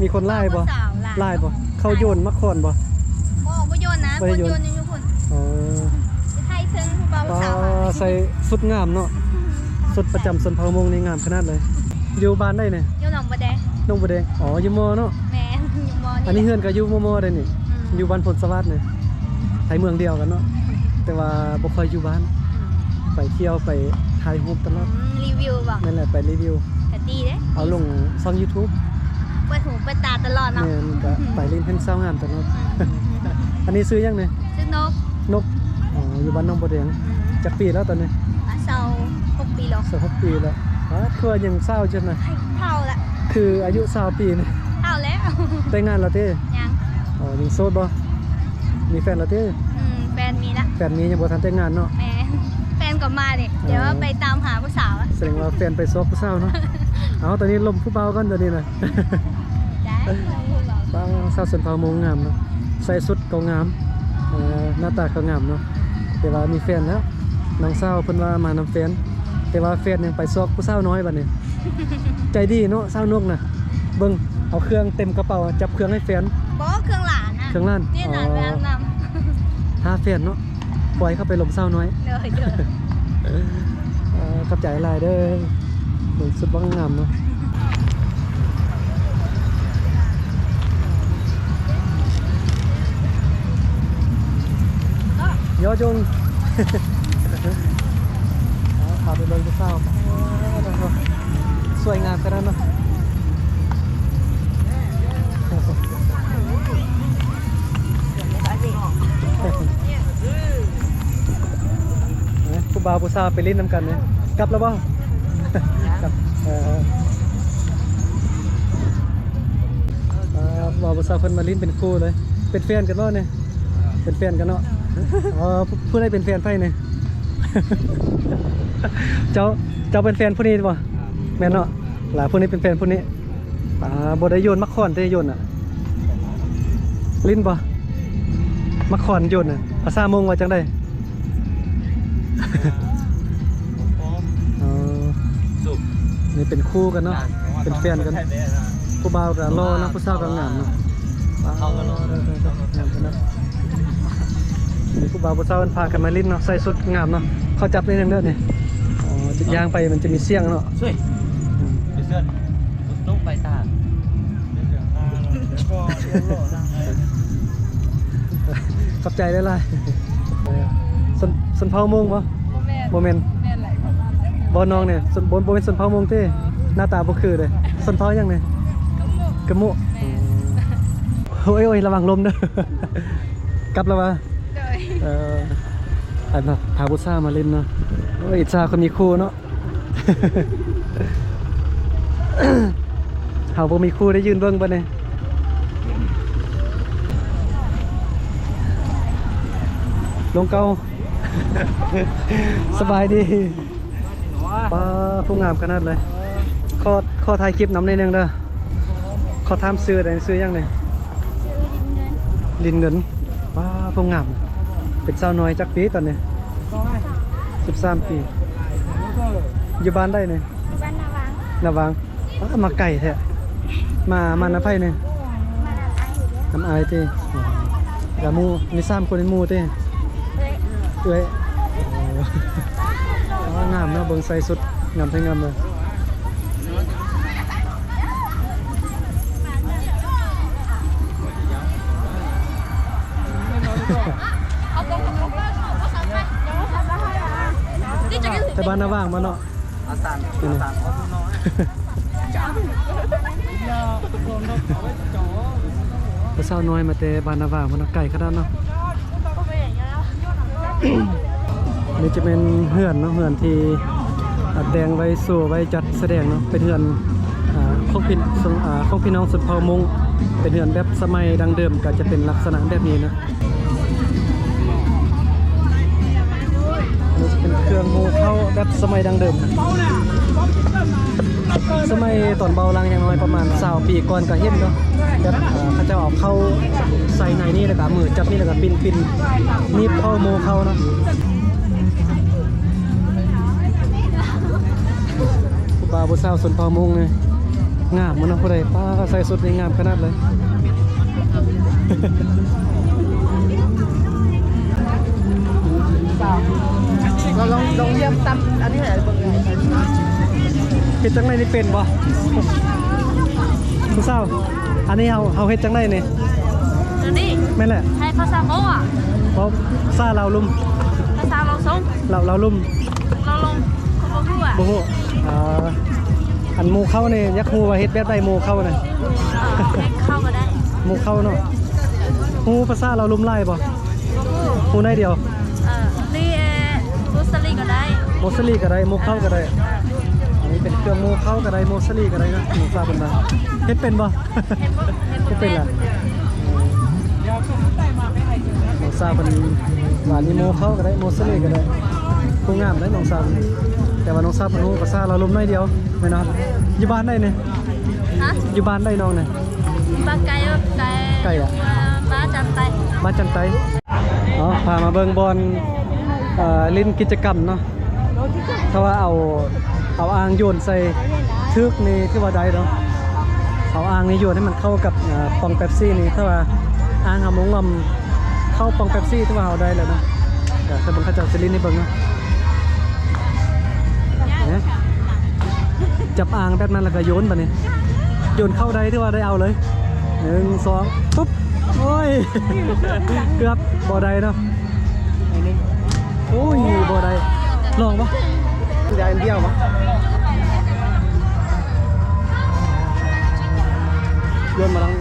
ມີຄົນຫຼາຍບໍ່? ຫຼາຍບໍ່? ເຂົາໂຍນໝາກຂອນບໍ່? ບໍ່ ບໍ່ໂຍນນະ ບໍ່ໄດ້ໂຍນ ຄົນໂຍນຢູ່ພຸ້ນ. ອໍ ໄທເທິງຜູ້ບ່າວຜູ້ສາວ ອ່າ ໃສ່ຊຸດງາມເນາະ ອືມ ຊຸດປະຈຳຊົນເຜົ່າມົ້ງນີ້ງາມຂະໜາດເລີຍ. ຢູ່ບ້ານໃດນີ້? ຢູ່ໜອງບົວແດງ. ໜອງບົວແດງ ອໍ ຢູ່ມໍເນາະ. ແມ່ນ ຢູ່ມໍນີ້. ອັນນີ້ເຮືອນກໍຢູ່ມໍໆເດ້ນີ້. ອືມ ຢູ່ບ້ານໂພນສະຫວັດນີ້ ໄທເມືອງດຽວກັນເນາະ ແຕ່ວ່າບໍ່ຄ່ອຍຢູ່ບ້ານ. ອືມ ໄປທ່ຽວໄປຖ່າຍຮູບຕະຫຼອດ. ອືມ ຣີວິວບໍ່? ແມ່ນແຫຼະ ໄປຣີວິວ. ກະດີເດ້ ເອົາລົງຊ່ອງຢູທູບ ເປີດຫູເປີດຕາຕະຫຼອດເນາະ. ແມ່ນ ກະໄປຫຼິ້ນເຫັນສາວງາມຕະຫຼອດ. ອືມ ອັນນີ້ຊື່ຫຍັງນີ້? ຊື່ນົກ. ນົກ ອໍ ຢູ່ບ້ານໜອງບົວແດງ. ອືມ ຈັກປີແລ້ວຕອນນີ້? ອາ ຊາວຫົກປີແລ້ວ. ຊາວຫົກປີແລ້ວ. ປາດ ຄືວ່າຍັງສາວຢູ່ນະ. ເຖົ້າລະ ຄືອາຍຸຊາວປີນີ້. ເຖົ້າແລ້ວ. ແຕ່ງງານແລ້ວຕິ? ຍັງ. ອໍ ຍັງໂສດບໍ່? ມີແຟນແລ້ວຕິ? ອືມ ແຟນມີລະ. ແຟນມີ ຍັງບໍ່ທັນແຕ່ງງານເນາະ. ແມ່ນ ແຟນກໍມາເດ້. ເອີ ດຽວວ່າໄປຕາມຫາຜູ້ສາວ. ສະແດງວ່າແຟນໄປຊອກຜູ້ສາວເນາະ. ເອົາ ຕອນນີ້ລົມຜູ້ບ່າວກ່ອນ ຕອນນີ້ນະ. ໄດ້ ສາວຊົນເຜົ່າມົ້ງງາມເນາະ ໃສ່ຊຸດກໍງາມ ເອີ ໜ້າຕາກໍງາມເນາະ. ແຕ່ວ່າມີແຟນແລ້ວ ນ້ອງສາວເພິ່ນວ່າມານຳແຟນ ແຕ່ວ່າແຟນຍັງໄປຊອກຜູ້ສາວນ້ອຍບັດນີ້. ໃຈດີເນາະ ສາວນົກນະ. ເບິ່ງ ເອົາເຄື່ອງເຕັມກະເປົາ ຈັບເຄື່ອງໃຫ້ແຟນ. ບໍ່ ເຄື່ອງຫຼານນະ. ເຄື່ອງຫຼານ. ນີ້ຫຼານໄປອາບນ້ຳ. ຖ້າແຟນເນາະ ປ່ອຍເຂົາໄປລົມສາວນ້ອຍ. ໂດຍ ໂດຍ. ເອີ ຂອບໃຈຫຼາຍເດີ. ເບິ່ງຊຸດບັກງາມເນາະ. ຍໍຈົງ ເອົາ ພາໄປເບິ່ງຜູ້ສາວ. ໂອ້ ສວຍງາມຂະໜາດເນາະ. ເອີ ຜູ້ບ່າວຜູ້ສາວໄປຫຼິ້ນນຳກັນເດ້. ກັບແລ້ວບໍ່? ກັບ. ເອີ ເອີ ຜູ້ບ່າວຜູ້ສາວເພິ່ນມາຫຼິ້ນເປັນຄູ່ເລີຍ. ເປັນແຟນກັນບໍ່ນີ້? ເປັນແຟນກັນເນາະ. ອໍ ຜູ້ໃດເປັນແຟນໃຜນີ້? ເຈົ້າ ເຈົ້າເປັນແຟນຜູ້ນີ້ບໍ່? ແມ່ນເນາະ. ລະຜູ້ນີ້ເປັນແຟນຜູ້ນີ້. ອ່າ ບໍ່ໄດ້ໂຍນໝາກຂອນເດ້ ໂຍນນະ. ຫຼິ້ນບໍ່? ໝາກຂອນໂຍນນະ ພາສາມົ້ງວ່າຈັ່ງໃດ? ອໍ ນີ້ເປັນຄູ່ກັນເນາະ ເປັນແຟນກັນ. ຜູ້ບ່າວກໍຫຼໍ່ເນາະ ຜູ້ສາວກໍງາມເນາະ. ງາມຂະໜາດ. ນີ້ຜູ້ບ່າວຜູ້ສາວເພິ່ນພາກັນມາຫຼິ້ນເນາະ ໃສ່ຊຸດງາມເນາະ. ຂໍຈັບໜ້ອຍໜຶ່ງເດີນີ້. ອໍ ຈະຍ່າງໄປມັນຈະມີສຽງເນາະ. ຊ່ວຍ ອືມ ໄປເຊີນ ຕ້ອງໄປຕາ ຂອບໃຈຫຼາຍໆ. ຊົນ ຊົນເຜົ່າມົ້ງບໍ່? ບໍ່ແມ່ນ ບໍ່ແມ່ນ. ແມ່ນແຫຼະ ບໍ່ ນ້ອງນີ້ຊົນ ບໍ່ ບໍ່ແມ່ນຊົນເຜົ່າມົ້ງຕິ? ໜ້າຕາບໍ່ຄືເດ້. ຊົນເຜົ່າຫຍັງນີ້? ກະມຸ ກະມຸ. ແມ່ນ. ໂອ້ຍ ໂອ້ຍ ລະວັງລົມເດີ. ກັບແລ້ວຫວາ? ໂດຍ. ເອີ ອັນນະ ພາຜູ້ສາວມາຫຼິ້ນເນາະ. ໂອ້ຍ ອິດສາຄົນມີຄູ່ເນາະ. ເຮົາບໍ່ມີຄູ່ໄດ້ຢືນເບິ່ງບັດນີ້. ລົງເກົ່າ. ສະບາຍດີ. ປ້າ ຜູ້ງາມຂະໜາດເລີຍ. ຂໍ ຂໍຖ່າຍຄລິບນຳໜ້ອຍໜຶ່ງເດີ. ຂໍຖາມຊື່ໄດ້ ຊື່ຫຍັງນີ້? ລິນເງິນ. ປ້າ ຜູ້ງາມ ເປັນສາວນ້ອຍຈັກປີຕອນນີ້? ສິບສາມປີ. ຢູ່ບ້ານໃດນີ້? ຢູ່ບ້ານນາຫວ່າງ. ນາຫວ່າງ. ອ້າ ມາໄກແທ້. ມາ ມານຳໃຜນີ້? ມານຳອ້າຍ. ນຳອ້າຍຕິ? ອໍ ກະໝູ່ ມີສາມຄົນເປັນໝູ່ຕິ? ເອື້ອຍ. ເອື້ອຍ. ອໍ ງາມເນາະ ເບິ່ງໃສ່ຊຸດງາມແທ້ງາມເລີຍ. ແຕ່ບ້ານນາຫວ່າງມາເນາະ. ອາສານ ອືມ ອາສານ ຜູ້ສາວນ້ອຍມາແຕ່ບ້ານນາຫວ່າງພຸ້ນເນາະ ໄກຂະໜາດເນາະ. ນີ້ຈະແມ່ນເຮືອນເນາະ ເຮືອນທີ່ ອາ ແຕ່ງໄວ້ໂຊໄວ້ຈັດສະແດງເນາະ ເປັນເຮືອນ ອາ ຂອງພີ່ ອາ ຂອງພີ່ນ້ອງຊົນເຜົ່າມົ້ງ ເປັນເຮືອນແບບສະໄໝດັ້ງເດີມ ກໍຈະເປັນລັກສະນະແບບນີ້ເນາະ. ອັນນີ້ຈະເປັນເຄື່ອງໂມ່ເຂົ້າແບບສະໄໝດັ້ງເດີມ. ສະໄໝຕອນເບົາຫຼັງ ຢ່າງໜ້ອຍປະມານຊາວປີກ່ອນກໍເຫັນເນາະ ແບບ ເອີ ເຂົາເຈົ້າເອົາເຂົ້າໃສ່ໃນນີ້ ແລ້ວກໍເອົາມືຈັບນີ້ ແລ້ວກໍປິ່ນໆ ໜີບເຂົ້າໂມ່ເຂົ້າເນາະ. ຜູ້ບ່າວຜູ້ສາວຊົນເຜົ່າມົ້ງນີ້ ງາມເນາະ ຜູ້ໃດ ປ້າ ໃສ່ຊຸດນີ້ງາມຂະໜາດເລີຍ. ລອງ ລອງ ລອງຢ້ຽມຕຳອັນນີ້ໃຫ້ເບິ່ງແດ່. ເຮັດຈັ່ງໃດນີ້ເປັນບໍ່ ຜູ້ສາວ? ອັນນີ້ເຮົາ ເຮົາເຮັດຈັ່ງໃດນີ້? ອັນນີ້ ແມ່ນແຫຼະ ໃຫ້ພາສາໂມ້ອະ ເວົ້າພາສາລາວລຸ່ມ ພາສາລາວຊົງ ລາວ ລາວລຸ່ມ ລາວລົງ ເຂົາບໍ່ຮູ້ອະ ບໍ່ຮູ້. ອ່າ ອັນໂມ້ເຂົ້ານີ້ ຢາກຮູ້ວ່າເຮັດແບບໃດໂມ້ເຂົ້ານະ? ເອີ ເຮັດເຂົ້າກໍໄດ້ ໂມ້ເຂົ້າເນາະ. ຮູ້ພາສາລາວລຸ່ມຫຼາຍບໍ່? ບໍ່ຮູ້ ຮູ້ໜ້ອຍດຽວ. ເອີ ນີ້ ເອີ ໂມສລີກໍໄດ້ ໂມສລີກໍໄດ້ ໂມ້ເຂົ້າກໍໄດ້. ເອີ ອັນນີ້ເປັນເຄື່ອງໂມ້ເຂົ້າກໍໄດ້ ໂມສລີກໍໄດ້ເນາະ. ນ້ອງສາວເພິ່ນວ່າ ເຮັດເປັນບໍ່? ເຮັດບໍ່ ເຮັດບໍ່ເປັນລະ. ນ້ອງສາວເພິ່ນວ່ານີ້ໂມ້ເຂົ້າກໍໄດ້ ໂມສລີກໍໄດ້. ຜູ້ງາມເດ້ນ້ອງສາວເພິ່ນ ແຕ່ວ່ານ້ອງສາວເພິ່ນຮູ້ພາສາລາວລຸ່ມໜ້ອຍດຽວແມ່ນບໍ່? ຢູ່ບ້ານໃດນີ້? ຮະ? ຢູ່ບ້ານໃດນ້ອງນີ້? ບ້ານໄກ ໄກ ໄກອະ ບ້ານຈັນໄຕ ບ້ານຈັນໄຕ. ເນາະ ພາມາເບິ່ງບ່ອນ ເອີ ຫຼິ້ນກິດຈະກຳເນາະ. ຖ້າວ່າເອົາ ເອົາອ່າງໂຍນໃສ່ຖືກນີ້ຖືວ່າໄດ້ເນາະ. ເອົາອ່າງນີ້ໂຍນໃຫ້ມັນເຂົ້າກັບ ເອີ ປ່ອງເປັບຊີນີ້ ຖ້າວ່າອ່າງເຮົາມົ້ງງອມເຂົ້າປ່ອງເປັບຊີ ຖືວ່າເຮົາໄດ້ແລ້ວເນາະ. ເອີ ຖ້າເບິ່ງເຂົາເຈົ້າຊິຫຼິ້ນໃຫ້ເບິ່ງເນາະ. ເອີ ຈັບອ່າງແບບນັ້ນແລ້ວກໍໂຍນບາດນີ້ ໂຍນເຂົ້າໄດ້ຖືວ່າໄດ້ເອົາເລີຍ. ໜຶ່ງ ສອງ ປຸບ ໂອ້ຍ ເກືອບບໍ່ໄດ້ເນາະ. ໂອ້ຍ ບໍ່ໄດ້ ລອງບໍ່? ໄດ້ອັນດຽວບໍ່? ໂຍນມາທາງ